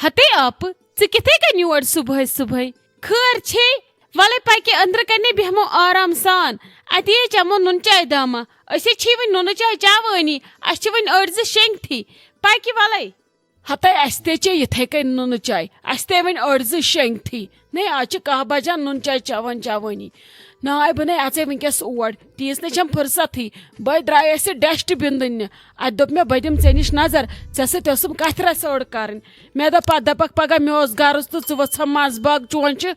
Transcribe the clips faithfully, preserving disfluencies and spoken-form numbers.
ہتے آپہٕ، ژٕ کِتھے کٔنۍ یور صُبحٲے صُبحٲے؟ خٲر چھے؟ ولے پکہِ أنٛدرٕ کنے بیہمو آرام سان۔ اتی ہے چمو نُن چاے دامہ۔ أسۍ ہے چھی وۄنۍ نُنہٕ چاے چاوٲنی۔ اسہِ چھِ وۄنۍ أڑۍ زٕ شینگتھٕے۔ پکہِ ولے۔ ہتے اسہِ تہِ چے یِتھے کٔنۍ نُنہٕ چاے۔ اسہِ تہِ وۄنۍ أڑۍ زٕ شینگتھٕے۔ نے، آز چھِ کاہ بجان نُن چاے چاوان چاوٲنی۔ ناے بہٕ نے اژے وٕنکیٚس اور۔ تیٖژ نے چھم فرصتھٕے۔ بہٕ درٛایس یہِ ڈسٹ بِن دٕننہِ۔ اتہِ دوٚپ مےٚ بہٕ دِمہٕ ژےٚ نِش نظر۔ ژےٚ سۭتۍ ٲسٕم کتھِ رژھِ أڑ کرٕنۍ۔ مےٚ دوٚپ پتہٕ دپکھ پگاہ مےٚ اوس غرض تہٕ ژٕ ؤژھم منٛزباگ چونچہِ۔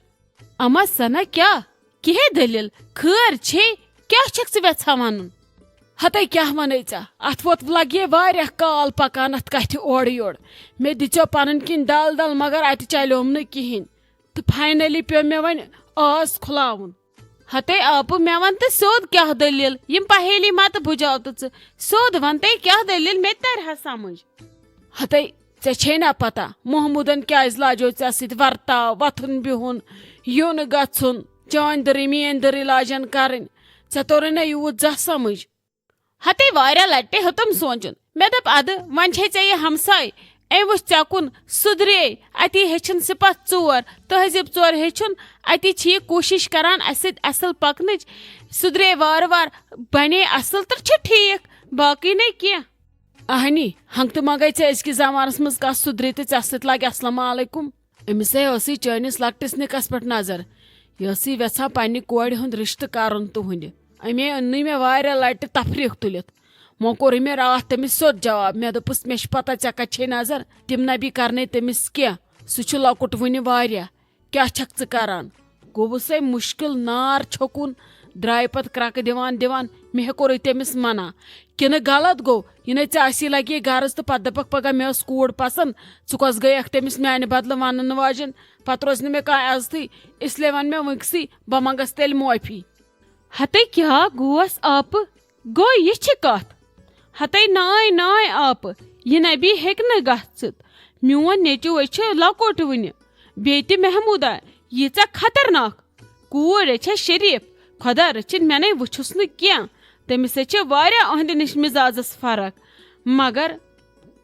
اما سنا کیٛاہ؟ کِہے دٔلیٖل؟ خٲر چھے؟ کیٛاہ چھکھ ژٕ وٮ۪ژھان ونُن؟ ہتے کیٛاہ ونے ژےٚ؟ اتھ ووت لگہِ واریاہ کال پکان اتھ کتھِ اورٕ یورٕ۔ مےٚ دِژیو پنٕنۍ کِنۍ دل دل مگر اتہِ چلیوم نہٕ کِہینۍ۔ تہٕ فاینلی پیوٚو مےٚ وۄنۍ آز کھُلاوُن۔ ہتے آپہٕ، مےٚ ون تہٕ سیوٚد کیٛاہ دٔلیٖل؟ یِم پہیلی متہٕ بُجاو تہٕ ژٕ۔ سیوٚد ون تہٕ کیٛاہ دٔلیٖل، مےٚ تہِ ترِ ہا سمجھ۔ ہتے، ژےٚ چھے نا پتہ محمودن کیٛازِ لاجیو ژےٚ سۭتۍ ورتاو، وۄتھُن بِہُن، یُن گژھُن، چٲنۍ دٔرٕے میٲنۍ دٔرٕے لاجن کرٕنۍ؟ ژےٚ توٚرُے نا یوٗت زانٛہہ سمجھ؟ ہتے واریاہ لٹہِ ہیوٚتُم سونٛچُن۔ مےٚ دوٚپ ادٕ وۄنۍ چھے ژےٚ یہِ ہمساے، أمۍ وٕچھ ژےٚ کُن، سُدرے، اتی ہیٚچھُن صفت ژور، تہذیب ژور ہیٚچھُن۔ اتی چھِ یہِ کوٗشش کران اسہِ سۭتۍ اصل پکنٕچ۔ سُدرے وارٕ وارٕ، بنے اصل تہٕ چھُ ٹھیٖک، باقٕے نے کینٛہہ۔ اہنی، ہنگتہٕ منگے ژےٚ أزکِس زمانس منٛز کانٛہہ سُدرِ تہٕ ژےٚ سۭتۍ لگہِ السلام علیکم۔ أمِس ہے ٲسٕے چٲنِس لۄکٹِس نِکس پٮ۪ٹھ نظر۔ یہِ ٲسٕے وٮ۪ژھان پننہِ کورِ ہُنٛد رشتہٕ کرُن تُہنٛدِ۔ أمے أننٕے مےٚ واریاہ لٹہِ تفریٖق تُلِتھ۔ وۄنۍ کوٚرُے مےٚ راتھ تٔمِس سیوٚد جواب۔ مےٚ دوٚپُس، مےٚ چھِ پتہ ژےٚ کتہِ چھے نظر۔ تِم نہ بی کرنے تٔمِس کینٛہہ۔ سُہ چھُ لۄکُٹ وُنہِ واریاہ۔ کیٛاہ چھکھ ژٕ کران؟ گوٚوُس ہے مُشکِل نار چھوٚکُن، درٛایہِ پتہٕ کرٛکہٕ دِوان دِوان، مےٚ ہے کوٚرُے تٔمِس منع۔ کِنہٕ غلط گوٚو؟ یہِ نے ژےٚ آسی لگی غرض تہٕ پتہٕ دپکھ پگاہ مےٚ ٲس کوٗر پسنٛد، ژٕ کۄس گٔیکھ تٔمِس میانہِ بدلہٕ وننہٕ واجٮ۪ن؟ پتہٕ روزِ نہٕ مےٚ کانٛہہ عزتھٕے، اس لیے ون مےٚ وٕنکسٕے، بہٕ منگس تیٚلہِ معٲفی۔ ہتے کیٛاہ گوس آپہٕ؟ گوٚو یہِ چھِ کتھ؟ ہتے ناے ناے آپہٕ، یہِ نبی ہیٚکہِ نہٕ گژھِتھ۔ میون نیٚچوٗ ہے چھُ لۄکُٹ وُنہِ۔ بیٚیہِ تہِ محموٗدہ، ییٖژاہ خطرناک۔ کوٗر ہے چھےٚ شریٖف، خۄدا رٔچھِنۍ مےٚ نے وٕچھُس نہٕ کینٛہہ۔ تٔمِس ہے چھِ واریاہ أہنٛدِ نِش مِزازس فرق۔ مگر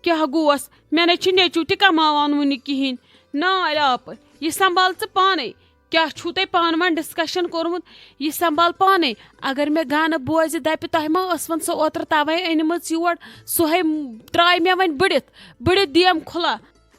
کیٛاہ گوس، مےٚ نے چھُ نیٚچوٗ تہِ کماوان وُنہِ کِہیٖنۍ۔ ناے آپہٕ، یہِ سنبھال ژٕ پانے۔ کیٛاہ چھُو تۄہہِ پانہٕ ؤنۍ ڈسکشن کوٚرمُت؟ یہِ سنبھال پانے۔ اگر مےٚ گانہٕ بوزِ، دپہِ، تۄہہِ ما ٲسوٕ سۄ اوترٕ توے أنمٕژ یور؟ سۄ ہے ترٛایہِ مےٚ وۄنۍ بٔڑِتھ، بٔڑِتھ دیم کھُلا۔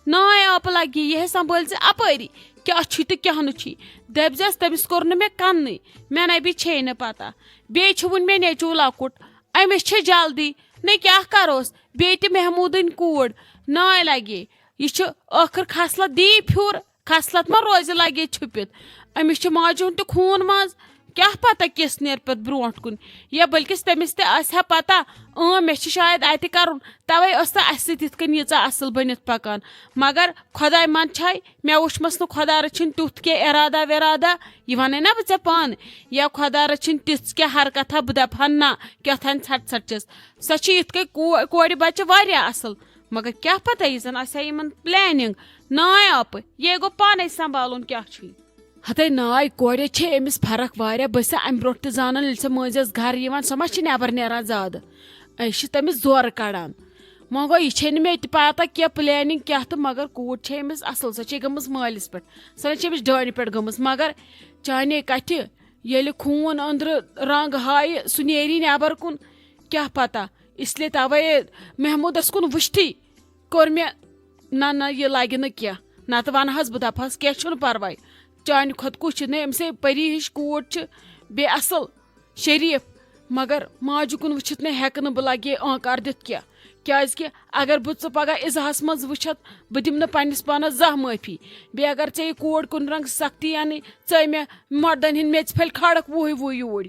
ناے آپہٕ لگی، یہِ ہے سنبھٲلۍ زِ اپٲری۔ کیٛاہ چھُے تہٕ کیٛاہ نہٕ چھُے؟ دٔپۍ زٮ۪س، تٔمِس کوٚر نہٕ مےٚ کننٕے۔ مےٚ نبی چھے نہٕ پتہ۔ بیٚیہِ چھُ وُنہِ مےٚ نیٚچوٗ لۄکُٹ۔ أمِس چھِ جلدی۔ نے کیٛاہ کروس؟ بیٚیہِ تہِ محموٗدٕنۍ کوٗر۔ ناے لگے۔ یہِ چھُ ٲخٕر خصلت دی پھیُر۔ خصلت ما روزِ لگے چھُپِتھ؟ أمِس چھُ ماجہِ ہُنٛد تہِ خوٗن منٛز۔ کیٛاہ پتہ کِس نیرِ پتہٕ برونٛٹھ کُن؟ یا بلکِس تٔمِس تہِ آسہِ ہا پتہ، اۭں، مےٚ چھُ شاید اتہِ کرُن، توے ٲس نہٕ اسہِ سۭتۍ یِتھ کٔنۍ ییٖژاہ اصل بٔنِتھ پکان۔ مگر خۄداے منٛد چھے، مےٚ وُچھمس نہٕ خۄدا رٔچھِنۍ تیُتھ کینٛہہ ارادہ وِرادہ۔ یہِ ونے نا بہٕ ژےٚ پانہٕ، یا خۄدا رٔچھِنۍ تِژھ کینٛہہ حرکتھا بہٕ دپہٕ ہا نہ، کیٛاہ تھانۍ ژھٹہٕ ژھٹہٕ چھس۔ سۄ چھِ یِتھ کٔنۍ کو-، کورِ بچہِ واریاہ اصل، مگر کیٛاہ پتہ یہِ زن آسہِ ہا یِمن پلاننگ۔ ناے آپہٕ، یے گوٚو پانے سنبھالُن کیٛاہ چھُے۔ ہتے ناے، کورِ چھے أمِس فرق واریاہ۔ بہٕ چھسے امہِ برونٛٹھ تہِ زانان، ییٚلہِ سۄ مٲنٛزِ ٲس گرٕ یِوان، سۄ ما چھِ نٮ۪بر نیران زیادٕ۔ أسۍ چھِ تٔمِس زورٕ کڑان۔ وۄنۍ گوٚو، یہِ چھے نہٕ مےٚ تہِ پتہ کینٛہہ پلاننگ کیٛاہ تہٕ، مگر کوٗر چھے أمِس اصل، سۄ چھے گٔمٕژ مٲلِس پٮ۪ٹھ، سۄ نہ چھے أمِس ڈٲنہِ پٮ۪ٹھ گٔمٕژ۔ مگر چانے کتھِ، ییٚلہِ خوٗن أنٛدرٕ رنٛگ ہایہِ، سُہ نیری نٮ۪بر کُن، کیٛاہ پتہ۔ اس لیے توے محمودس کُن وٕچھتھٕے کوٚر مےٚ، نہ نہ، یہِ لگہِ نہٕ کینٛہہ، نتہٕ ونہٕ ہس بہٕ، دپہٕ ہس کینٛہہ چھُنہٕ پرواے، چانہِ کھۄتہٕ کُس چھُ؟ نے، أمۍ سٕے پری ہِش کوٗر چھِ، بیٚیہِ اصل، شریٖف، مگر ماجہِ کُن وٕچھِتھ نے ہٮ۪کہٕ نہٕ بہٕ لگے آنکار دِتھ کینٛہہ۔ کیازِ کہِ اگر بہٕ ژٕ پگاہ اِزاہس منٛز وٕچھتھ، بہٕ دِمہٕ نہٕ پننِس پانس زانٛہہ معٲفی۔ بیٚیہِ اگر ژےٚ یہِ کوٗر کُن رنٛگ سختی یعنی ژےٚ مےٚ مردن ہِنٛدۍ میٚژِ پھلۍ کھڑکھ وُہٕے وُہٕے یوٗرۍ۔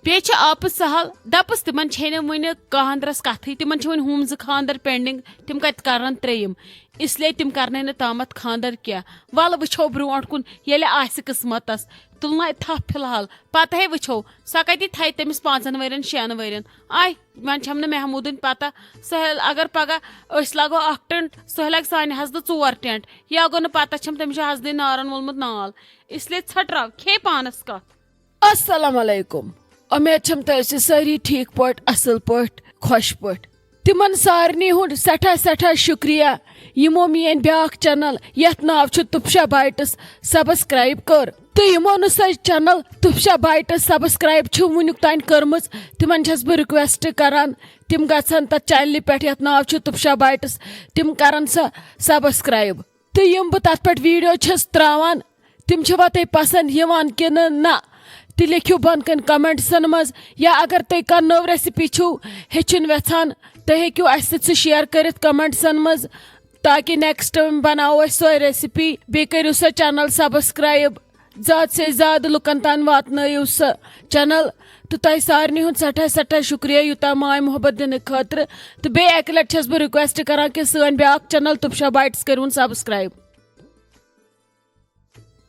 بیٚیہِ چھِ آپہٕ سہل، دَپُس تِمن چھے نہٕ وُنہِ خانٛدرس کتھٕے، تِمن چھِ وُنہِ ہُم زٕ خانٛدر pending، تِم کتہِ کرن ترٛیٚیِم؟ اس لیے تِم کرنَے نہٕ تامتھ خانٛدر کینٛہہ۔ ولہٕ وٕچھو برونٛٹھ کُن، ییٚلہِ آسہِ قسمتس۔ تُلنَے تھپھ فی الحال، پتہٕ ہے وٕچھو سۄ کتہِ تھایہِ تٔمِس پانٛژن ؤرین شٮ۪ن ؤرین۔ آے، وۄنۍ چھَم نہٕ محموٗدٕنۍ پتہ، سُہ ہیٚلہِ اگر پگاہ أسۍ لاگو اکھ ٹینٹ، سُہ ہیٚلہِ لاگہِ سانہِ حسدٕ ژور ٹینٹ۔ یا گوٚو نہٕ پتہ چھَم تٔمِس چھُ حسدٕے نارن وولمُت نال۔ اس لیے ژھٹراو، کھے پانس کتھ۔ السلام علیکم۔ امید چھم تُہۍ ٲسِو سٲری ٹھیٖک پٲٹھۍ، اصل پٲٹھۍ، خۄش پٲٹھۍ۔ تِمن سارنٕے ہُنٛد سٮ۪ٹھاہ سٮ۪ٹھاہ شُکریہ، یِمو میٲنۍ بیٛاکھ چینل یتھ ناو چھُ تُپشا بایٹس سبسکرائب کٔر۔ تہٕ یِمو نہٕ سۄ چینل تُپشا بایٹس سبسکرائب چھِ وُنیُک تام کٔرمٕژ، تِمن چھَس بہٕ ریکویسٹ کران، تِم گژھن تتھ چینلہِ پٮ۪ٹھ یتھ ناو چھُ تُپشا بایٹس، تِم کرن سۄ سبسکرائب۔ تہٕ یِم بہٕ تتھ پٮ۪ٹھ ویڈیو چھَس تراوان، تِم چھِوا تۄہہِ پسند یِوان کِنہٕ نہ، تہِ لیکھِو بۄن کَنۍ کمنٹسن منٛز۔ یا اگر تُہۍ کانٛہہ نٔو ریسپی چھِو ہیٚچھُن یژھان، تُہۍ ہیٚکِو اسہِ سۭتۍ سُہ شیئر کٔرِتھ کمنٹسن منٛز، تاکہِ نیکسٹ ٹائم بناوو أسۍ سۄے ریسپی۔ بیٚیہِ کٔرِو سۄ چینل سبسکرائب، زیادٕ سے زیادٕ لُکن تام واتنٲیِو سۄ چینل۔ تہٕ تۄہہِ سارنٕے ہُنٛد سٮ۪ٹھاہ سٮ۪ٹھاہ شُکریہ یوٗتاہ ماے محبت دِنہٕ خٲطرٕ۔ تہٕ بیٚیہِ اکہِ لٹہِ چھَس بہٕ ریکویسٹ کران کہِ سٲنۍ بیٛاکھ چینل تُپشا بایٹس کٔرِوُن سبسکرائب۔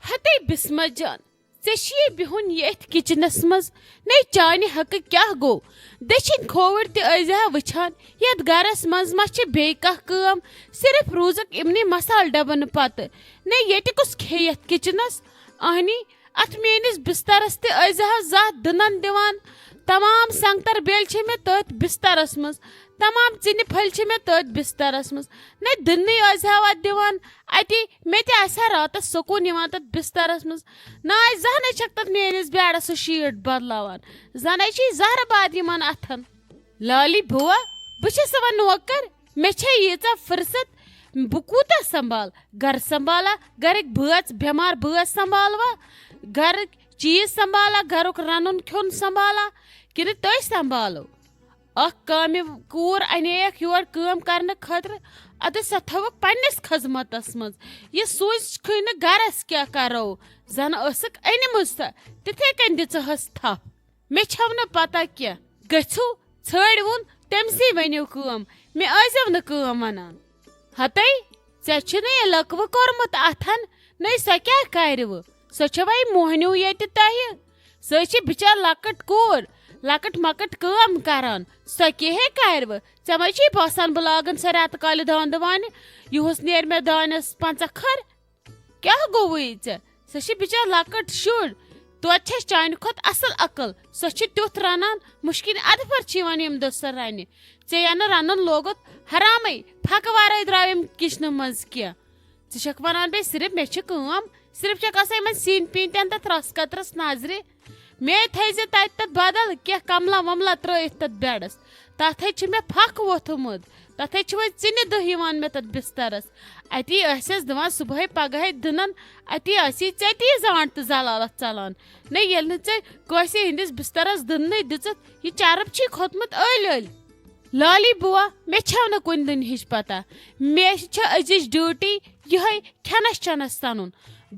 ہتے بسمہ جان، ژےٚ چھُے بِہُن ییٚتھۍ کچنس منٛز؟ نے چانہِ حقہٕ کیٛاہ گوٚو؟ دٔچھِنۍ کھووُر تہِ ٲسۍ زِ ہا وٕچھان، یتھ گرس منٛز ما چھِ بیٚیہِ کانٛہہ کٲم؟ صرف روٗزکھ یِمنٕے مسالہٕ ڈبن پتہٕ۔ نے ییٚتہِ کُس کھیٚیہِ یتھ کچنس؟ اہنی، اتھ میٲنِس بسترس تہِ ٲسۍ زِ ہا زانٛہہ دٕنن دِوان۔ تمام سنگتر بیلۍ چھِ مےٚ تٔتھۍ بسترس منٛز، تمام ژِنہِ پھٔلۍ چھِ مےٚ تٔتھۍ بسترس منٛز۔ نے دٕننٕے ٲسۍ زِ ہا اتھ دِوان۔ اتی مےٚ تہِ آسہِ ہا راتس سکوٗن یِوان تتھ بسترس منٛز۔ نہ آسہِ زانٛہہ نے چھکھ تتھ میٲنِس بیڈس سُہ شیٖٹ بدلاوان۔ زنے چھے زہرٕ باد یِمن اتھن۔ لالی بوا، بہٕ چھَس وۄنۍ نوکر، مےٚ چھے ییٖژاہ فرصت، بہٕ کوٗتاہ سنبھال؟ گرٕ سنبھالا، گرٕکۍ بٲژ، بٮ۪مار بٲژ سنبھالوا؟ گرٕکۍ چیٖز سنبھالا، گرُک رنُن کھیوٚن سنبھالا، کِنہٕ تُہۍ سنبھالو؟ اکھ کامہِ کوٗر انییکھ یور کٲم کرنہٕ خٲطرٕ، ادٕ سۄ تھٲوٕکھ پننِس خدمتس منٛز۔ یہِ سوٗنٛچکھٕے نہٕ گرس کیٛاہ کرو، زن ٲسٕکھ أنمٕژ سۄ، تِتھے کٔنۍ دِژٕہس تھپھ۔ مےٚ چھَو نہٕ پتہ کینٛہہ۔ گٔژھِو، ژھٲڑِوُن، تٔمۍ سٕے ؤنِو کٲم، مےٚ ٲسۍزیو نہٕ کٲم ونان۔ ہتے، ژےٚ چھُنہٕ یہِ لٔکوٕ کوٚرمُت اتھن، نَے سۄ کیٛاہ کرِوٕ؟ سۄ چھےٚ وۄنۍ موہنیو ییٚتہِ تۄہہِ۔ سۄ چھِ بِچار لۄکٕٹ کوٗر، لۄکٕٹ مۄکٕٹ کٲم کران، سۄ کیٛاہ ہے کرِوٕ؟ ژےٚ ما چھُے باسان بہٕ لاگن سۄ رٮ۪تہٕ کالہِ دانٛدٕ وانہِ؟ یُہُس نیرِ مےٚ دانٮ۪س پنٛژاہ کھٔر۔ کیٛاہ گوٚوُے ژےٚ؟ سۄ چھِ بِچٲر لۄکٕٹ شُر۔ توتہِ چھَس چانہِ کھۄتہٕ اَصٕل عقل۔ سۄ چھِ تیُتھ رَنان، مُشکِنۍ اَدٕ پھر چھِ یِوان ییٚمہِ دۄہ سۄ رَنہِ۔ ژےٚ یَنہٕ رَنُن لوگُت حرامٕے، پھَکہٕ وَرٲے درٛاو اَمہِ کِچنہٕ منٛز کینٛہہ۔ ژٕ چھَکھ وَنان بیٚیہِ صرف مےٚ چھِ کٲم، صرف چھَکھ آسان یِمَن سِنۍ پیٖنتٮ۪ن تہٕ رَس قطرَس نظرِ۔ مے تھٲیزِ تتہِ تتھ بدل کینٛہہ کملہ وملہ ترٲیِتھ تتھ بیڈس۔ تتھ ہے چھِ مےٚ پھکھ ووٚتھمُت۔ تتھ ہے چھِ وۄنۍ ژِنہِ دٔہ یِوان مےٚ تتھ بسترس۔ اتی ٲسٮ۪س دِوان صبحٲے پگہٲے دٕنن، اتی آسی ژےٚ تی زانٛٹھ تہٕ زلالت ژلان۔ نے ییٚلہِ نہٕ ژےٚ کٲنٛسہِ ہٕنٛدِس بسترس دٕننٕے دِژٕتھ، یہِ چرٕب چھی کھوٚتمُت ٲلۍ ٲلۍ۔ لالی بوا، مےٚ چھَو نہٕ کُنہِ دٕنہِ ہِچ پتہ۔ مےٚ چھِ أزِچ ڈیوٹی یِہوٚے کھٮ۪نس چٮ۪نس سنُن۔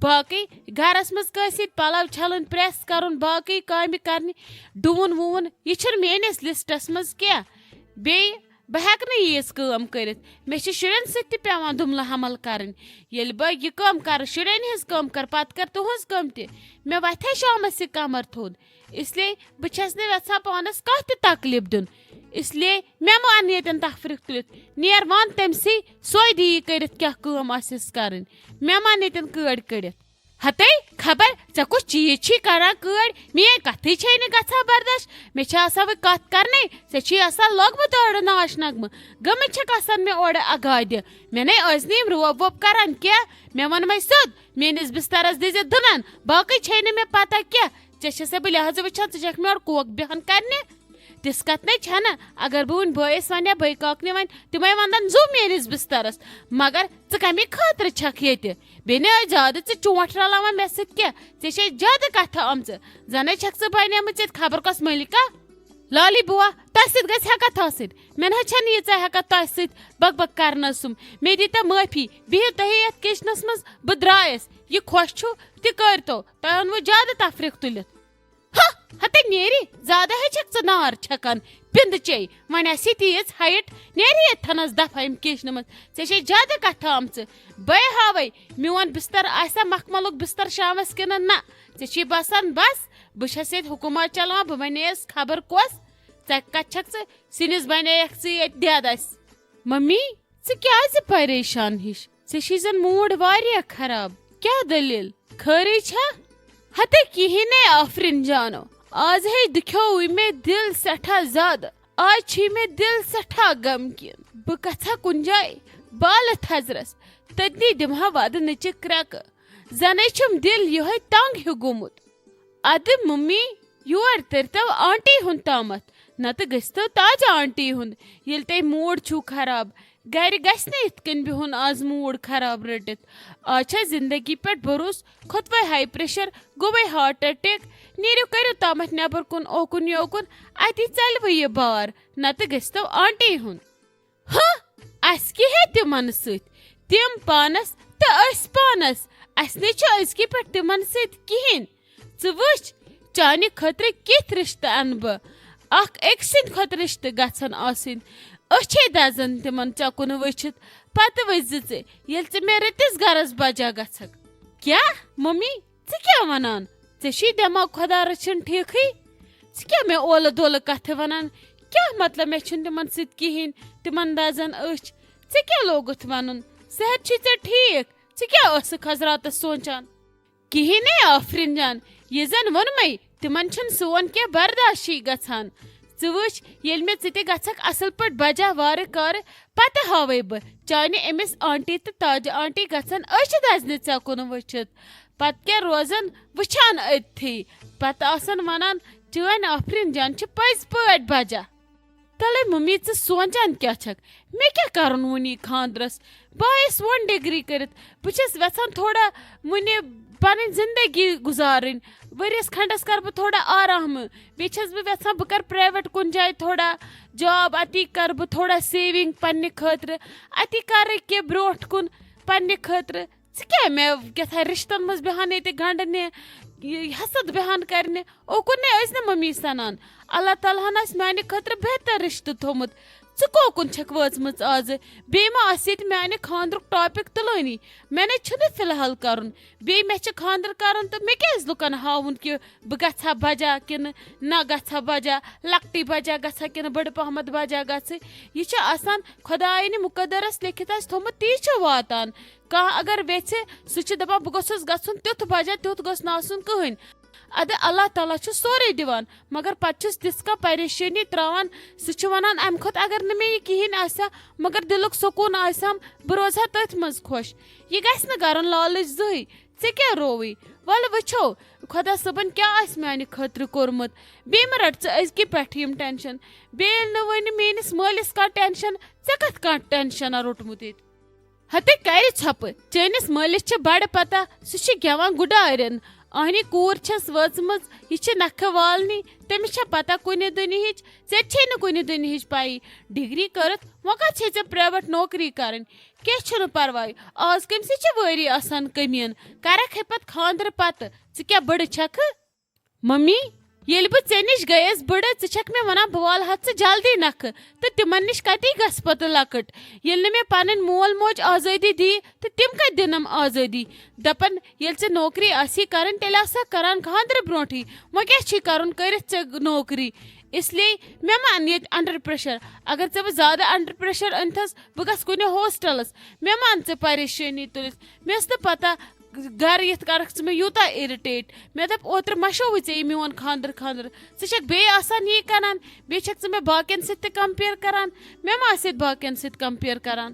باقٕے گرس منٛز کٲنٛسہِ ہٕنٛدۍ پلو چھلٕنۍ، پریس کرُن، باقٕے کامہِ کرنہِ، ڈُوُن وُوُن، یہِ چھُنہٕ میٲنِس لسٹس منٛز کینٛہہ۔ بیٚیہِ بہٕ ہٮ۪کہٕ نہٕ ییٖژ کٲم کٔرِتھ۔ مےٚ چھِ شُرٮ۪ن سۭتۍ تہِ پٮ۪وان دُملہٕ حمل کرٕنۍ۔ ییٚلہِ بہٕ یہِ کٲم کرٕ، شُرٮ۪ن ہٕنٛز کٲم کرٕ، پتہٕ کرٕ تُہنٛز کٲم تہِ۔ مےٚ وتھے شامس یہِ کمر تھوٚد۔ اس لیے بہٕ چھَس نہٕ یژھان پانس کانٛہہ تہِ تکلیف دیُن۔ اس لیے مےٚ مہٕ اَن ییٚتٮ۪ن تفریٖق تُلِتھ۔ نیر وَن تٔمۍ سٕے، سۄے دی یہِ کٔرِتھ کیٛاہ کٲم آسٮ۪س کرٕنۍ۔ مےٚ مہ اَن ییٚتٮ۪ن کٲڑۍ کٔڑِتھ۔ ہتے، خبر ژےٚ کُس چیٖز چھی کران کٲڑۍ؟ میٲنۍ کتھٕے چھے نہٕ گژھان برداش۔ مےٚ چھِ آسان وۄنۍ کتھ کرنے، ژےٚ چھی آسان لوگمُت اورٕ ناش نغمہٕ۔ گٔمٕتۍ چھکھ آسان مےٚ اورٕ اگادِ۔ مےٚ نے ٲسۍ نہٕ یِم روب ووب کران کینٛہہ۔ مےٚ ووٚن وۄنۍ سیوٚد، میٲنِس بسترس دِزِ دٕنن، باقٕے چھے نہٕ مےٚ پتہ کینٛہہ۔ ژےٚ چھسے بہٕ لحاظہٕ وٕچھان، ژٕ چھکھ مےٚ اورٕ کوک بیہان کرنہِ۔ تِژھ کتھ نے چھنہٕ، اگر بہٕ وُنہِ بٲیِس ونہٕ یا بٲے کاکنہِ ونہِ، تِمے ونن زُو میٲنِس بسترس۔ مگر ژٕ کمہِ خٲطرٕ چھکھ ییٚتہِ؟ بیٚیہِ نے ٲسۍ زیادٕ ژٕ چونٛٹھ رلاوان مےٚ سۭتۍ کینٛہہ، ژےٚ چھے زیادٕ کتھٕ آمژٕ۔ زنے چھکھ ژٕ بنیمٕژ ییٚتہِ خبر کۄس ملکہ۔ لالی بوا، تۄہہِ سۭتۍ گژھِ ہٮ۪کتھ آسٕنۍ۔ مےٚ نہ حظ چھنہٕ ییٖژاہ ہٮ۪کتھ تۄہہِ سۭتۍ بکھ بکھ کرنس سُم۔ مےٚ دیٖتو معٲفی، بِہِو تُہی یتھ کچنس منٛز، بہٕ درٛایس۔ یہِ خۄش چھُ تہِ کٔرۍتو، تۄہہِ اوٚنوٕ زیادٕ تفریٖق تُلِتھ۔ ہہ، ہتے نیری، زیادٕ ہے چھکھ ژٕ نار چھکان۔ پِندٕ چے، وۄنۍ آسی تیٖژ ہایٹ، نیری ییٚتھنس دفعہ یِم کچنہٕ منٛز۔ ژےٚ چھے زیادٕ کتھٕ آمژٕ۔ بے ہاوے، میون بستر آسیا مخملُک بستر شامس کِنہٕ نہ؟ ژےٚ چھی باسان بس، بہٕ چھس ییٚتہِ حکومت چلاوان، بہٕ بنییس خبر کۄس۔ ژےٚ کتہِ چھکھ ژٕ سِنِس بنییکھ ژٕ ییٚتہِ دٮ۪د اسہِ؟ ممی، ژٕ کیازِ پریشان ہِش؟ ژےٚ چھی زن موڈ واریاہ خراب۔ کیٛاہ دٔلیٖل؟ خٲرٕے چھا؟ ہتے کِہیٖنۍ نے آفرین جانو۔ آز ہے دُکھیووُے مےٚ دِل سٮ۪ٹھاہ زیادٕ۔ آز چھی مےٚ دِل سٮ۪ٹھاہ غمگیٖن۔ بہٕ گژھٕ ہا کُنہِ جایہِ بالہٕ تھزرس، تٔتنی دِمہٕ ہا وعدٕ نٕچہِ کرٛٮ۪کہٕ۔ زَنے چھُم دِل یِہوٚے تنٛگ ہیوٗ گوٚمُت۔ اَدٕ مُممی، یور تٔرۍتو آنٹی ہُنٛد تامَتھ، نَتہٕ گٔژھۍتو تاجہِ آنٹی ہُنٛد، ییٚلہِ تۄہہِ موٗڈ چھُو خراب۔ گرِ گژھِ نہٕ یِتھ کٔنۍ بِہُن آز موٗڈ خراب رٔٹِتھ۔ آز چھا زندگی پٮ۪ٹھ بھروسہٕ؟ کھوٚتوَے ہاے پریشر، گوٚوَے ہارٹ اٹیک۔ نیٖرِو، کٔرِو تامَتھ نٮ۪بر کُن اوکُن یوکُن، اَتی ژَلوٕ یہِ بار، نَتہٕ گٔژھۍتو آنٹی ہُنٛد۔ ہہ، اَسہِ کیٛاہ ہے تِمن سۭتۍ؟ تِم پانس تہٕ أسۍ پانس۔ اَسہِ نے چھُ أزکہِ پٮ۪ٹھ تِمن سۭتۍ کِہیٖنۍ۔ ژٕ وٕچھ، چانہِ خٲطرٕ کِتھ رِشتہٕ اَنہٕ بہٕ؟ اکھ أکۍ سٕنٛدِ کھۄتہٕ رِشتہٕ گژھن آسٕنۍ۔ أچھے دَزن تِمن ژےٚ کُن وٕچھِتھ۔ پتہٕ وٕچھزِ ژٕ، ییٚلہِ ژٕ مےٚ رٕتِس گرس بجا گژھکھ۔ کیٛاہ، ممی؟ ژٕ کیٛاہ ونان؟ ژےٚ چھُے دٮ۪ماغ خۄدا رٔچھِن ٹھیٖکھٕے؟ ژٕ کیٛاہ مےٚ اولہٕ دولہٕ کتھٕ ونان؟ کیٛاہ مطلب مےٚ چھُنہٕ تِمن سۭتۍ کِہیٖنۍ، تِمن دَزن أچھ؟ ژےٚ کیٛاہ لوگُتھ ونُن؟ صحت چھُے ژےٚ ٹھیٖک؟ ژٕ کیٛاہ ٲسٕکھ حضراتس سونچان؟ کِہیٖنۍ نے آفرین جان، یہِ زن ووٚنمَے، تِمن چھُنہٕ سون کینٛہہ برداشٕے گژھان۔ ژٕ وٕچھ، ییٚلہِ مےٚ ژٕ تہِ گژھکھ اصل پٲٹھۍ بجا وارٕ کارٕ، پتہٕ ہاوے بہٕ چانہِ أمِس آنٹی تہٕ تاجہِ آنٹی گژھن أچھ دزنہِ ژےٚ کُن وٕچھِتھ۔ پتہٕ کیٛاہ روزن وٕچھان أتتھٕے، پتہٕ آسن ونان، "چٲنۍ آفرین جان چھِ پٔزۍ پٲٹھۍ بجا۔" تلے ممی، ژٕ سونچان کیٛاہ چھکھ؟ مےٚ کیٛاہ کرُن وُنی خاندرس؟ بہٕ آیس وۄنۍ ڈگری کٔرِتھ، بہٕ چھس یژھان تھوڑا وُنہِ پنٕنۍ زندگی گُزارٕنۍ۔ ؤریس کھنڈس کرٕ بہٕ تھوڑا آرامہٕ، بیٚیہِ چھس بہٕ یژھان بہٕ کرٕ پرایویٹ کُنہِ جایہِ تھوڑا جاب، اتی کرٕ بہٕ تھوڑا سیونگ پننہِ خٲطرٕ، اتی کرٕ کینٛہہ برونٹھ کُن پننہِ خٲطرٕ۔ ژٕ کیٛاہ مےٚ کیٛاہ تھا رِشتَن منٛز بیٚہان ییٚتہِ گنٛڈنہِ، یہِ حسد بیٚہان کرنہِ؟ اوکُن نے ٲسۍ نہٕ ممی سَنان۔ اللہ تعالیٰ ہَن آسہِ میٛانہِ خٲطرٕ بہتر رِشتہٕ تھوٚمُت۔ ژٕ کوکُن چھَکھ وٲژمٕژ آزٕ؟ بیٚیہِ ما آسہِ ییٚتہِ میٛانہِ خانٛدرُک ٹاپِک تُلٲنی؟ مےٚ نے چھُنہٕ فی الحال کَرُن۔ بیٚیہِ مےٚ چھِ خانٛدر کَرُن تہٕ مےٚ کیٛازِ لُکَن ہاوُن کہِ بہٕ گژھٕ ہا بَجا کِنہٕ نہ گژھٕ ہا بَجا، لۄکٹٕے بَجا گژھٕ ہا کِنہٕ بٔڑٕ پَہمَتھ بَجا گژھٕ؟ یہِ چھِ آسان خۄدایَنہِ مُقدرَس لیکھِتھ آسہِ تھوٚمُت، تی چھُ واتان۔ کانٛہہ اگر ویژھِ، سُہ چھُ دپان، "بہٕ گوٚژھُس گژھُن تیُتھ بجا، تیُتھ گوٚژھ نہٕ آسُن کٕہٕنۍ۔" ادٕ اللہ تعالیٰ چھُ سورُے دِوان، مگر پتہٕ چھُس تِژھ کانٛہہ پریشٲنی تراوان، سُہ چھُ ونان، "امہِ کھۄتہٕ اگر نہٕ مےٚ یہِ کِہیٖنۍ آسہِ ہا، مگر دِلُک سکوٗن آسہِ ہم، بہٕ روزٕ ہا تٔتھۍ منٛز خۄش۔" یہِ گژھِ نہٕ کرُن لالٕچ زٕہٕے۔ ژےٚ کیٛاہ رووُے؟ ولہٕ وٕچھو، خۄدا صٲبن کیٛاہ آسہِ میانہِ خٲطرٕ کوٚرمُت۔ بیٚیہِ مہ رٹ ژٕ أزکہِ پٮ۪ٹھٕ یِم ٹینشن۔ بیٚیہِ ییٚلہِ نہٕ وۄنۍ میٲنِس مٲلِس کانٛہہ ٹینشن، ژےٚ کتھ کانٛہہ ٹینشنا روٚٹمُت ییٚتہِ؟ ہتے کرِ ژھۄپہٕ، چٲنِس مٲلِس چھِ بڑٕ پتہ، سُہ چھُ گٮ۪وان گُڈارٮ۪ن۔ اہنی کوٗر چھَس وٲژمٕژ، یہِ چھِ نکھٕ والنی، تٔمِس چھےٚ پتہ کُنہِ دُنیہٕچ، ژےٚ تہِ چھے نہٕ کُنہِ دُنیہٕچ پَیی۔ ڈگری کٔرِتھ وۄنۍ کَتھ چھے ژےٚ پرٛایویٹ نوکری کَرٕنۍ؟ کینٛہہ چھُنہٕ پرواے، آز کٔمۍ سٕے چھِ وٲری آسان کٔمیٖن، کَرَکھ ہے پتہٕ خانٛدرٕ پتہٕ۔ ژٕ کیٛاہ بٔڑٕ چھَکھٕ؟ ممی، ییٚلہِ بہٕ ژےٚ نِش گٔیَس بٕڑٕ، ژٕ چھَکھ مےٚ وَنان بہٕ والہٕ ہا ژٕ جلدی نَکھٕ، تہٕ تِمَن نِش کَتی گژھٕ پَتہٕ لۄکٕٹ؟ ییٚلہِ نہٕ مےٚ پَنٕنۍ مول موج آزٲدی دِیہِ، تہٕ تِم کَتہِ دِنَم آزٲدی؟ دَپَن، ییٚلہِ ژےٚ نوکری آسی کَرٕنۍ، تیٚلہِ آسہٕ ہا کَران خانٛدرٕ برونٛٹھٕے۔ وۄنۍ کیٛاہ چھی کَرُن کٔرِتھ ژےٚ نوکری؟ اس لیے مےٚ مہ اَن ییٚتہِ under pressure۔ اگر ژےٚ بہٕ زیادٕ under pressure أنۍتھَس، بہٕ گژھٕ کُنہِ ہوسٹَلَس۔ مےٚ مہ اَن ژٕ پریشٲنی تُلِتھ۔ مےٚ ٲس نہٕ پَتہ گرٕ یِتھ کَرَکھ ژٕ مےٚ یوٗتاہ irritate۔ مےٚ دوٚپ، "اوترٕ مَشووُے ژےٚ یہِ میون خانٛدر خانٛدر۔ ژٕ چھَکھ بیٚیہِ آسان یی کَران، بیٚیہِ چھَکھ ژٕ مےٚ باقیَن سۭتۍ تہِ compare کَران۔ مےٚ ما آسہِ ییٚتہِ باقیَن سۭتۍ compare کَران؟"